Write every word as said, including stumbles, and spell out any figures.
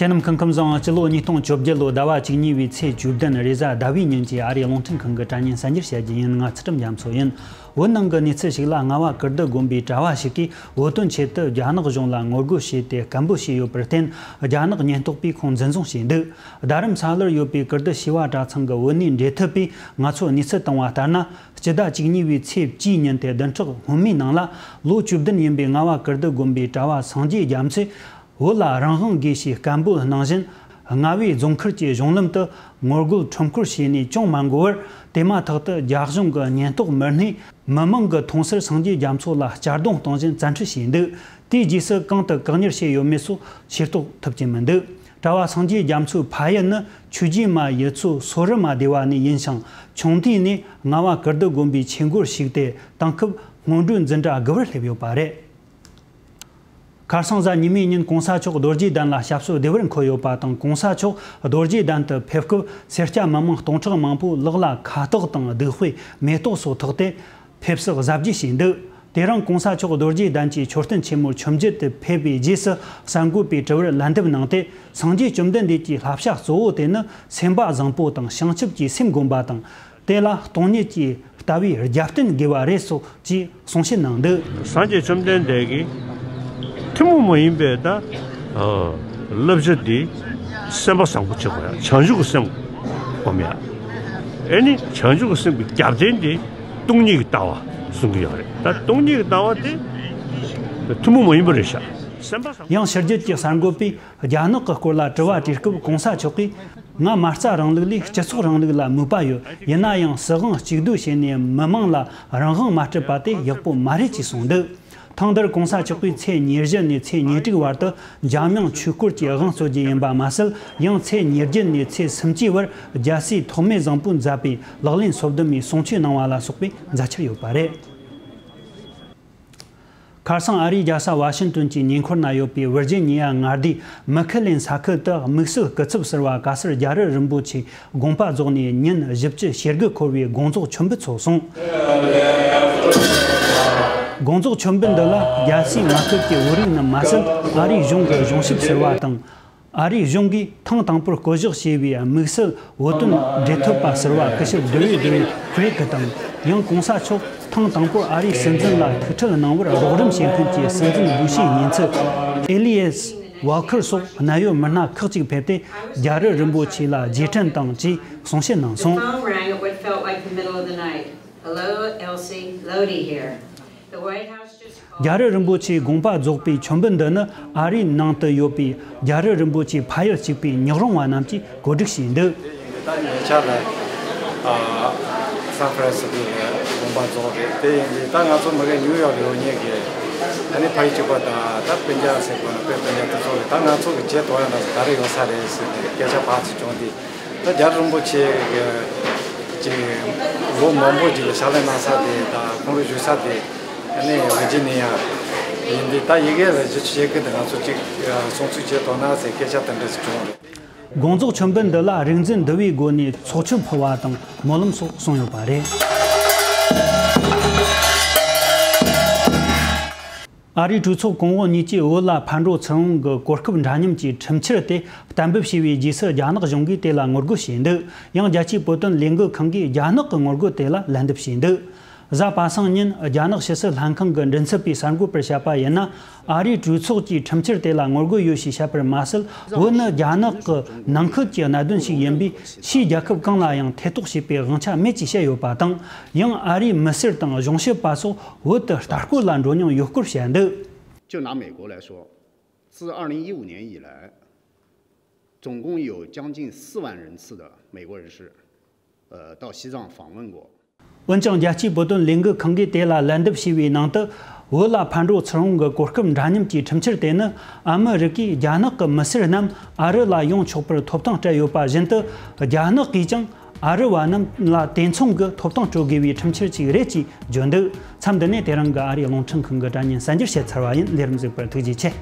ཁྱེད་རྣམས་སྐུ་ཁམས་བཟང་། སྤྱི་ལོ་ཉིས་སྟོང་བཅོ་བརྒྱད་ལོའི་ཟླ་བ་བཅུ་གཉིས་པའི་ཚེས་བཅུ་བདུན་རེས་གཟའ་ཟླ་བའི་ཉིན་གྱི་ཨ་རིའི་རླུང་འཕྲིན་ཁང་གི་དྲ་བརྙན་གསར་འགྱུར་བཤད་རྒྱུ་ཡིན། ང་ཚུལ་ཁྲིམས་རྒྱ་མཚོ་ཡིན། བོད་ནང་གི་གནས་ཚུལ་ཞིག་ལ། རྔ་བ་ཀིརྟི་དགོན་པའི་གྲྭ་བ་ཞིག་གིས་བོད་དོན་ཆེད་དུ་རྒྱ་ནག་གཞུང་ལ་ངོ་རྒོལ་བྱས་ཏེ་སྐད་འབོད་བྱས་ཡོད་པར་བརྟེན། རྒྱ་ནག་ཉེན་རྟོག་པས་ཁོང་འཛིན་བཟུང་བྱས་འདུག་རྡ་རམ་ས་ལར་ཡོད་པའི་ཀིརྟི་བྱེས་པ་གྲྭ་ཚང་གི་བོད་གནས་འབྲེལ་མཐུད་པས་ང་ཚོར་གནས་ཚུལ་བཏང་བ་ལྟར་ན། སྤྱི་ཟླ་བཅུ་གཉིས་པའི་ཚེས་བཅུའི་ཉིན་ཏེ་བདུན་ཕྲག་སྔོན་མའི་ནང་ལ། ལོ་བཅུ་བདུན་ཡིན་པའི་རྔ་བ་ཀིརྟི་དགོན་པའི་གྲྭ་བ་སངས་རྒྱས་རྒྱ་མཚོས། བོད་ལ་རང་དབང་དགོས་ཞེས་སྐད་འབོད་གནང་བཞིན། རྔ་བའི་རྫོང་ཁུལ་གྱི་གཞུང་ལམ་དུ་ངོ་རྒོལ་ཁྲོམ་སྐོར་བྱས་ནས་ཅུང་མ་འགོར་བར། དེ་མ་ཐག་ཏུ་རྒྱ་གཞུང་གི་ཉེན་རྟོག་མི་སྣས་མི་མང་གི་མཐོང་སར་སངས་རྒྱས་རྒྱ་མཚོ་ལ་གཅར་རྡུང་གཏོང་བཞིན་བཙན་ཁྲིད་བྱས་འདུག་དེའི་རྗེས་སུ་གང་དུ་བཀག་ཉར་བྱས་ཡོད་མེད་སོགས་ཤེས་རྟོགས་ཐུབ་ཀྱི་མི་འདུག་གྲྭ་བ་སངས་རྒྱས་རྒྱ་མཚོའི་ཕ་ཡུལ་ནི་ཆུ་རྗེ་མ་ཡུལ་ཚོ་སོ་རི་མ་སྡེ་བ་ནས་ཡིན་ཞིང་། ཆུང་དུས་ནས་རྔ་བ་ཀིརྟི་དགོན་པའི་ཆོས་སྒོར་ཞུགས་ཏེ། དེང་སྐབས་སྔོན་འགྲོའི་འཛིན་གྲྭ་དགུ་པར་སླེབས་ཡོད་པ་རེད། ཁ་སང་གཟའ་ཉི་མའི་ཉིན་གོང་ས་མཆོག་རྡོ་རྗེ་གདན་ལ་སྐྱབས་སུ་བདེ་བར་འཁོད་ཡོད་པ་དང་། གོང་ས་མཆོག་རྡོ་རྗེ་གདན་དུ་ཕེབས་སྐབས་སེར་སྐྱ་མི་མང་སྟོང་ཕྲག་མང་པོས་ལག་ལ་ཁ་དོག་དང་གདུགས་དཔེ་མེ་ཏོག་སོགས་ཐོགས་ཏེ་ཕེབས་བསུ་གཟབ་རྒྱས་བྱས་འདུག་དེ་རིང་གོང་ས་མཆོག་རྡོ་རྗེ་གདན་གྱི་མཆོད་རྟེན་ཆེན་མོར་མཆོད་མཇལ་དུ་ཕེབས་པའི་རྗེས་སུ་གསར་འགོད་པའི་དྲི་བར་ལན་འདེབས་གནང་སྟེ། སངས་རྒྱས་བཅོམ་ལྡན་འདས་ཀྱི་བསླབ་བྱ་གཙོ་བོ་དེ་ནི་སེམས་པ་བཟང་པོ་དང་བྱང་ཆུབ་ཀྱི་སེམས་བསྒོམ་པ་དང་། དེ་ལ་སྟོང་ཉིད་ཀྱི་ལྟ་བའི་རྒྱབ་རྟེན་དགོས་པ་རེད་སོགས་ཀྱི་གསུང་བཤད་གནང་འདུག་སངས་རྒྱས་བཅོམ་ལྡན་འདས་ཀྱིས་ཐུན་མོང་མ་ཡིན་པའི་ད་ཨ་བསླབ་བྱ་འདི་སེམས་པ་བཟང་པོ་བྱེད་དགོས་ཡ། བྱང་ཆུབ་ཀྱི་སེམས་སྒོམ་ཡ། ཨེ་ནི་བྱང་ཆུབ་ཀྱི་སེམས་ཀྱི་རྒྱབ་རྟེན་དེ་སྟོང་ཉིད་ཀྱི་ལྟ་བ་གསུང་གི་ཡོད་རེད། ད་སྟོང་ཉིད་ཀྱི་ལྟ་བ་དེ་ཐུན་མོང་མ་ཡིན་པ་རེད་ཤག་སེམས་པ་བཟང་། ཡང་ཕྱི་རྒྱལ་གྱི་གསར་འགོད་པས་རྒྱ་ནག་གི་སྐོར་ལ་དྲི་བ་དྲིས་སྐབས་གོང་ས་མཆོག་གིས། ང་མ་རྩ་རིང་ལུགས་ལས་སྤྱི་ཚོགས་རིང་ལུགས་ལ་མོས་པ་ཡོད། ཡིན་ན་ཡང་སྲིད་དབང་གཅིག་སྡུད་བྱས་ནས་མི་མང་ལ་རང་དབང་མ་སྤྲད་པ་དེ་ཡག་པོ་མ་རེད་ཅེས་གསུངས་འདུག་ཐེངས་འདིར་གོང་ས་མཆོག་གིས་ཚེས་ཉེར་བཞི་ནས་ཚེས་ཉེར་དྲུག་བར་དུ་འཇམ་དབྱངས་ཆོས་སྐོར་གྱི་དབང་རྩོད་རྒྱུ་ཡིན་པ་མ་ཟད། ཡང་ཚེས་ཉེར་བརྒྱད་ནས་ཚེས་སུམ་ཅུའི་བར་རྒྱལ་སྲས་ཐོགས་མེད་བཟང་པོས་མཛད་པའི་ལག་ལེན་སོ་བདུན་མའི་གསུང་ཆོས་གནང་བ་ལ་སོགས་པའི་མཛད་འཆར་ཡོད་པ་རེད། ཁ་སང་ཨ་རིའི་རྒྱལ་ས་ཝ་ཤིང་ཏོན་གྱི་ཉེ་འཁོར་ན་ཡོད་པའི་ཝིར་ཇི་ནི་ཡ་མངའ་སྡེའི་མི་ཁི་ལེན་ས་ཁུལ་དུ་དམིགས་བསལ་སྐུ་ཚབ་ཟུར་པ་ག་སར་རྒྱ་རི་རིན་པོ་ཆེ་དགོངས་པ་རྫོགས་ནས་ཉིན་བཞི་བཅུ་ཞེ་དགུ་འཁོར་བའི་དགོངས་རྫོགས་མཆོད་འབུལ་ཚོགས་སོང་། དགོངས་རྫོགས་མཆོད་འབུལ་འདི་ལ་རྒྱལ་སའི་མངའ་ཁུལ་གྱི་བོད་རིགས་རྣམས་མ་ཟད། ཨ་རིའི་གཞུང་གི་གཞུང་ཞབས་ཟུར་པ་དང་། ཨ་རིའི་གཞུང་གིས་ཐེངས་དང་པོར་བསྐོ་གཞག་བྱས་པའི་དམིགས་བསལ་བོད་དོན་འབྲེལ་མཐུད་པ་ཟུར་པ་སྐུ་ཞབས་ཌེ་ཝིཌ་རེ་ཀྲེག་དང་། ཡང་གོང་ས་མཆོག་ཐེངས་དང་པོར་ཨ་རིའི་སྲིད་འཛིན་ལ་ཐུག་འཕྲད་གནང་བར་རོགས་རམ་བྱེད་མཁན་གྱི་སྲིད་འཛིན་འགོ་ཁྲིད་ཉེ་ཚབ་ཨེ་ལི་ཡས་ཝལ་ཁར་སོགས་གནད་ཡོད་མི་སྣ་ཁག་ཅིག་ཕེབས་ཏེ། རྒྱ་རི་རིན་པོ་ཆེ་ལ་རྗེས་དྲན་དང་བཅས་གསུང་བཤད་གནང་སོང་། The phone rang at what felt like the middle of the night. Hello, Elsie. Lodi here. The White House just རྒྱ་རི་རིན་པོ་ཆེའི་དགོངས་པ་རྫོགས་པའི་མཆོད་འབུལ་འདི་ནི་ཨ་རིའི་ནང་དུ་ཡོད་པའི་རྒྱ་རི་རིན་པོ་ཆེའི་ཕ་ཡུལ་གཅིག་པའི་ཉག་རོང་བ་རྣམས་ཀྱིས་གོ་སྒྲིག་བྱས་འདུག་ད་ཉེ་ཆར་ལ་ཨ་སན་ཧྥ་རན་སི་སྐོའི་དགོངས་པ་རྫོགས་རེད། དེ་ཡིན་དུས་ད་ང་ཚོ་མི་རེ་ནིའུ་ཡོག་ལ་ཡོད་མཁན་གྱི་ཨ་ནི་ཕ་ཡུལ་གཅིག་པ་དང་། ད་སྤུན་ཀྱག་ཟེར་དགོས་ན་དཔེ་སྤུན་ཀྱག་དེ་ཚོ་ལ་ད་ང་ཚོ་གི་བྱེད་ཐུབ་ཡ་ད་ག་རེ་ཡོད་ས་རེད་ཟེར་ནས་སྐད་ཆ་ཕར་ཚུར་བྱུང་དུས། ད་རྒྱ་རི་རིན་པོ་ཆེ་གི་ཅིག་ལོ་མང་པོ་ཅིག་ལ་ཕྱག་ལས་གནང་ས་དེ་དང་ཁོང་རང་བཞུགས་ས་དེ་ཨ་ནི་ཝི་ཇི་ནི་ཡ་ཡིན་དུས། ད་ཡི་གེ་ལ་བཞི་བཅུ་ཞེ་དགུ་དེ་ང་ཚོ་ཅིག་སྲུང་བརྩི་བྱེད་ཐུབ་ན་ཟེར་སྐད་ཆ་དེ་འདྲ་ཞིག་བྱུང་རེད། དགོངས་རྫོགས་མཆོད་འབུལ་འདི་ལ་རིག་འཛིན་འདུལ་བའི་སྒོ་ནས་ཚོགས་མཆོད་ཕུལ་བ་དང་སྨོན་ལམ་སོགས་གསུངས་ཡོད་པ་རེད། ཨ་རིའི་གྲོས་ཚོགས་གོང་འོག་གཉིས་ཀྱིས་བོད་ལ་ཕར་འགྲོ་ཚུར་འོང་གི་གོ་སྐབས་འདྲ་མཉམ་གྱི་ཁྲིམས་འཆར་དེ་གཏན་འབེབས་བྱས་པའི་རྗེས་སུ། རྒྱ་ནག་གཞུང་གིས་དེ་ལ་ངོ་རྒོལ་བྱས་འདུག་ཡང་རྒྱལ་སྤྱིའི་བོད་དོན་ལས་འགུལ་ཁང་གིས་རྒྱ་ནག་གི་ངོ་རྒོལ་དེ་ལ་ལན་འདེབས་བྱས་འདུག་གཟའ་པ་སངས་ཉིན་རྒྱ་ནག་ཕྱི་སྲིད་ལྷན་ཁང་གི་མགྲིན་ཚབ་པས་གསར་འགོད་པར་བཤད་པ་ཡིན་ན། ཨ་རིའི་གྲོས་ཚོགས་ཀྱིས་ཁྲིམས་འཆར་དེ་ལ་ངོ་རྒོལ་ཡོད་ཞེས་བཤད་པར་མ་ཟད། བོད་ནི་རྒྱ་ནག་གི་ནང་ཁུལ་གྱི་གནད་དོན་ཞིག་ཡིན་པས། ཕྱིའི་རྒྱལ་ཁབ་གང་ལ་ཡང་ཐེ་གཏོགས་བྱེད་པའི་དབང་ཆ་མེད་ཅེས་བཤད་ཡོད་པ་དང་། ཡང་ཨ་རིའི་མི་སེར་དང་གཞུང་ཞབས་པ་སོགས་བོད་དུ་ལྟ་སྐོར་ལ་འགྲོ་མྱོང་ཡོད་སྐོར་བཤད་འདུག 就拿美国来说，自二零一五年以来，总共有将近四万人次的美国人士，呃，到西藏访问过。 འོན་ཀྱང་རྒྱལ་སྤྱིའི་བོད་དོན་ལས་འགུལ་ཁང་གིས་དེ་ལ་ལན་འདེབས་བྱས་པའི་ནང་དུ། བོད་ལ་ཕར་འགྲོ་ཚུར་འོང་གི་གོ་སྐབས་འདྲ་མཉམ་གྱི་ཁྲིམས་འཆར་དེ་ནི། ཨ་མི་རི་ཀས་རྒྱ་ནག་གི་མི་སེར་རྣམས་ཨ་རི་ལ་ཡོང་ཆོག་པར་ཐོབ་ཐང་སྤྲད་ཡོད་པ་བཞིན་དུ། རྒྱ་ནག་གིས་ཀྱང་ཨ་རི་བ་རྣམས་ལ་དེ་མཚུངས་ཀྱི་ཐོབ་ཐང་སྤྲོད་དགོས་པའི་ཁྲིམས་འཆར་ཅིག་རེད་ཅེས་བརྗོད་འདུག་མཚམས་འདི་ནས་དེ་རིང་གི་ཨ་རིའི་རླུང་འཕྲིན་ཁང་གི་དྲ་བརྙན་གསར་འགྱུར་བཤད་ཚར་བ་ཡིན། ལས་རིམ་གཟིགས་པར་ཐུགས་རྗེ་ཆེ།